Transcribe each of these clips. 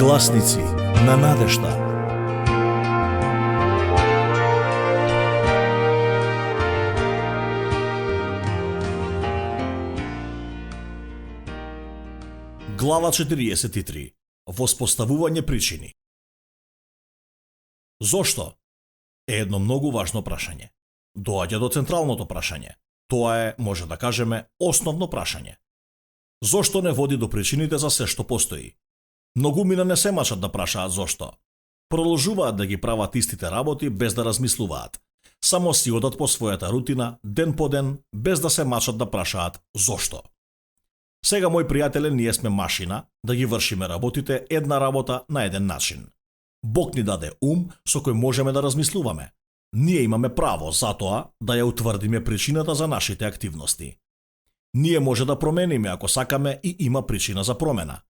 Гласници на надежта. Глава 43. Воспоставување причини. Зошто? Е едно многу важно прашање. Доаѓа до централното прашање. Тоа е, може да кажеме, основно прашање. Зошто не води до причините за се што постои? Многумина не се мачат да прашаат зошто. Продолжуваат да ги прават истите работи без да размислуваат. Само си одат по својата рутина, ден по ден, без да се мачат да прашаат зошто. Сега, мои пријателе, ние сме машина да ги вршиме работите една работа на еден начин. Бог ни даде ум со кој можеме да размислуваме. Ние имаме право за тоа да ја утврдиме причината за нашите активности. Ние може да промениме ако сакаме и има причина за промена.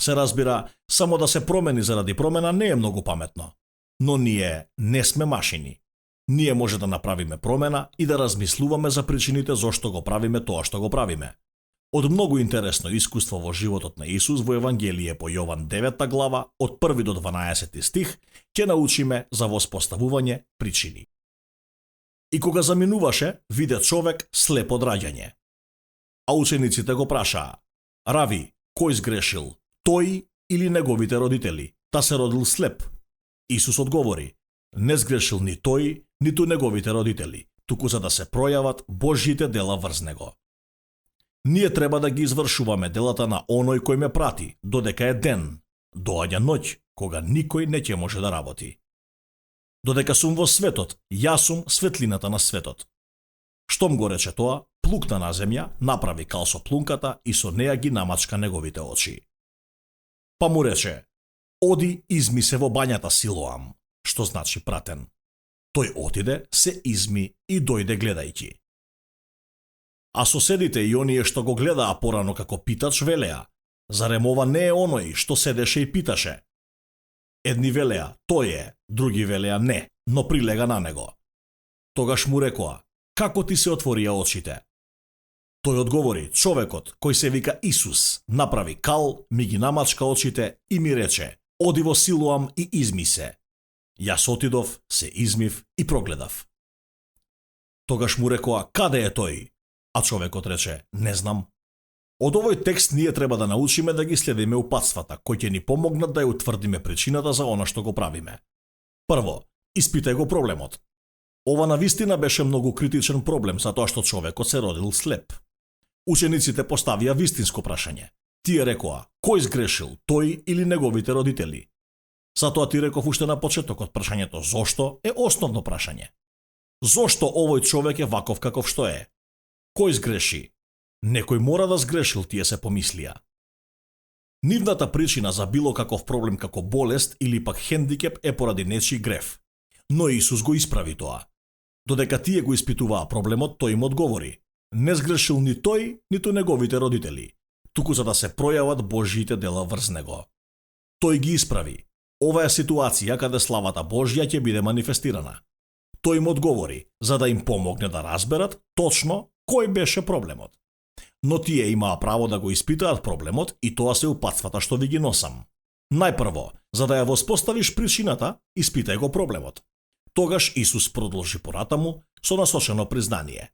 Се разбира, само да се промени заради промена не е многу паметно. Но ние не сме машини. Ние може да направиме промена и да размислуваме за причините зошто го правиме тоа што го правиме. Од многу интересно искуство во животот на Исус во Евангелие по Јован 9 глава, од 1 до 12 стих, ќе научиме за воспоставување причини. И кога заминуваше, виде човек слеп од раѓање. А учениците го прашаа: Рави, кој сгрешил, тој или неговите родители, та се родил слеп? Исус одговори: не сгрешил ни тој, ниту неговите родители, туку за да се пројават Божјите дела врз него. Ние треба да ги извршуваме делата на оној кој ме прати, додека е ден. Доаѓа ноќ, кога никој не ќе може да работи. Додека сум во светот, јас сум светлината на светот. Штом го рече тоа, плукна на земја, направи кал со плунката и со неја ги намачка неговите очи. Па му рече: оди изми се во бањата Силоам, што значи пратен. Тој отиде, се изми и дојде гледајќи. А соседите и оние што го гледаа порано како питач велеа: зарем ова не е оној што седеше и питаше? Едни велеа: тој е, други велеа: не, но прилега на него. Тогаш му рекоа: како ти се отворија очите? Тој одговори: човекот кој се вика Исус направи кал, ми ги намачка очите и ми рече: оди во Силоам и изми се. Јас отидов, се измив и прогледав. Тогаш му рекоа: каде е тој? А човекот рече: не знам. Од овој текст ние треба да научиме да ги следиме упатствата, кои ќе ни помогнат да ја утврдиме причината за она што го правиме. Прво, испитај го проблемот. Ова навистина беше многу критичен проблем затоа што човекот се родил слеп. Учениците поставија вистинско прашање. Тие рекоа: кој сгрешил, тој или неговите родители? Затоа ти реков уште на почетокот, прашањето зошто е основно прашање. Зошто овој човек е ваков каков што е? Кој сгреши? Некој мора да сгрешил, тие се помислија. Нивната причина за било каков проблем како болест или пак хендикеп е поради нечи греф. Но Исус го исправи тоа. Додека тие го испитуваа проблемот, тој им одговори: не сгрешил ни тој, ниту неговите родители, туку за да се пројават Божјите дела врз него. Тој ги исправи. Ова е ситуација каде славата Божја ќе биде манифестирана. Тој им одговори, за да им помогне да разберат точно кој беше проблемот. Но тие имаа право да го испитаат проблемот и тоа се упатствата што ви ги носам. Најпрво, за да ја воспоставиш причината, испитај го проблемот. Тогаш Исус продолжи поратаму со насочено признание.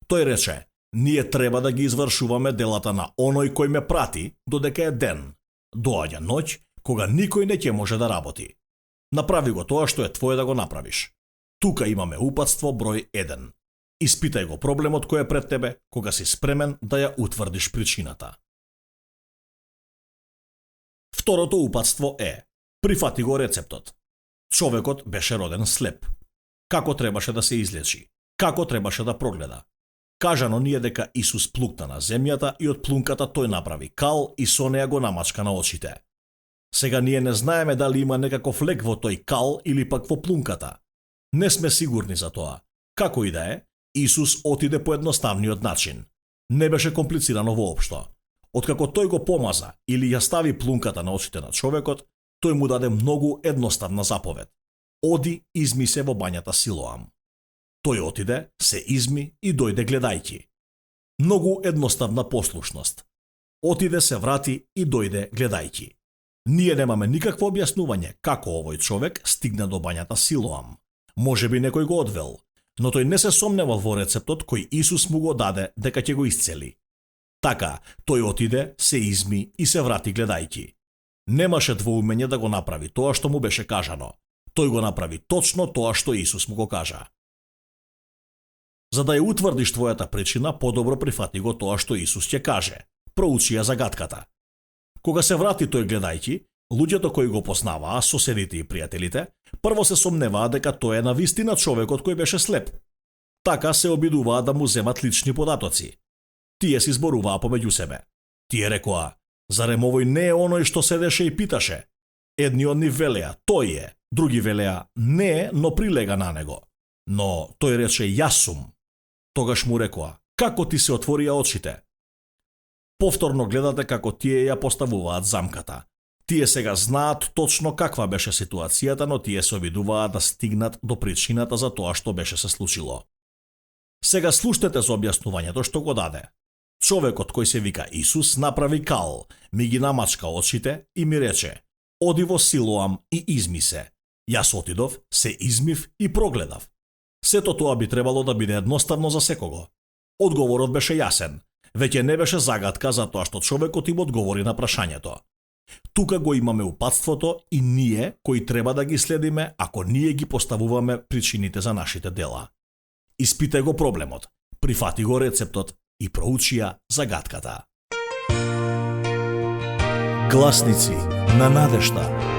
Тој рече: ние треба да ги извршуваме делата на оној кој ме прати, додека е ден. Доаѓа ноќ, кога никој не ќе може да работи. Направи го тоа што е твое да го направиш. Тука имаме упатство број 1. Испитај го проблемот кој е пред тебе, кога си спремен да ја утврдиш причината. Второто упатство е: прифати го рецептот. Човекот беше роден слеп. Како требаше да се излечи? Како требаше да прогледа? Кажано ни е дека Исус плукна на земјата и од плунката тој направи кал и со неја го намачка на очите. Сега ние не знаеме дали има некаков лек во тој кал или пак во плунката. Не сме сигурни за тоа. Како и да е, Исус отиде по едноставниот начин. Не беше комплицирано воопшто. Откако тој го помаза или ја стави плунката на очите на човекот, тој му даде многу едноставна заповед: оди изми се во бањата Силоам. Тој отиде, се изми и дојде гледајќи. Многу едноставна послушност. Отиде, се врати и дојде гледајќи. Ние немаме никакво објаснување како овој човек стигна до бањата Силоам. Можеби некој го одвел, но тој не се сомневал во рецептот кој Исус му го даде дека ќе го исцели. Така, тој отиде, се изми и се врати гледајќи. Немаше двоумење да го направи тоа што му беше кажано. Тој го направи точно тоа што Исус му го кажа. За да ја утврдиш твојата причина, подобро прифати го тоа што Исус ќе каже. Проучи ја загадката. Кога се врати тој гледајќи, луѓето кои го познаваа, соседите и пријателите, прво се сомневаа дека тој е навистина човекот кој беше слеп. Така се обидуваа да му земат лични податоци. Тие се изборуваа помеѓу себе. Тие рекоа: зарем овој не е оној што седеше и питаше? Едни од нив велеа: тој е, други велеа: не е, но прилега на него. Но тој рече: јас сум. Тогаш му рекоа: како ти се отворија очите? Повторно гледате како тие ја поставуваат замката. Тие сега знаат точно каква беше ситуацијата, но тие се обидуваат да стигнат до причината за тоа што беше се случило. Сега слушнете за објаснувањето што го даде. Човекот кој се вика Исус направи кал, ми ги намачка очите и ми рече: оди во Силоам и изми се. Јас отидов, се измив и прогледав. Сето тоа би требало да биде едноставно за секого. Одговорот беше јасен. Веќе не беше загадка за тоа што човекот им одговори на прашањето. Тука го имаме упатството и ние кои треба да ги следиме ако ние ги поставуваме причините за нашите дела. Испитај го проблемот, прифати го рецептот и проучи ја загадката. Гласници на надежта.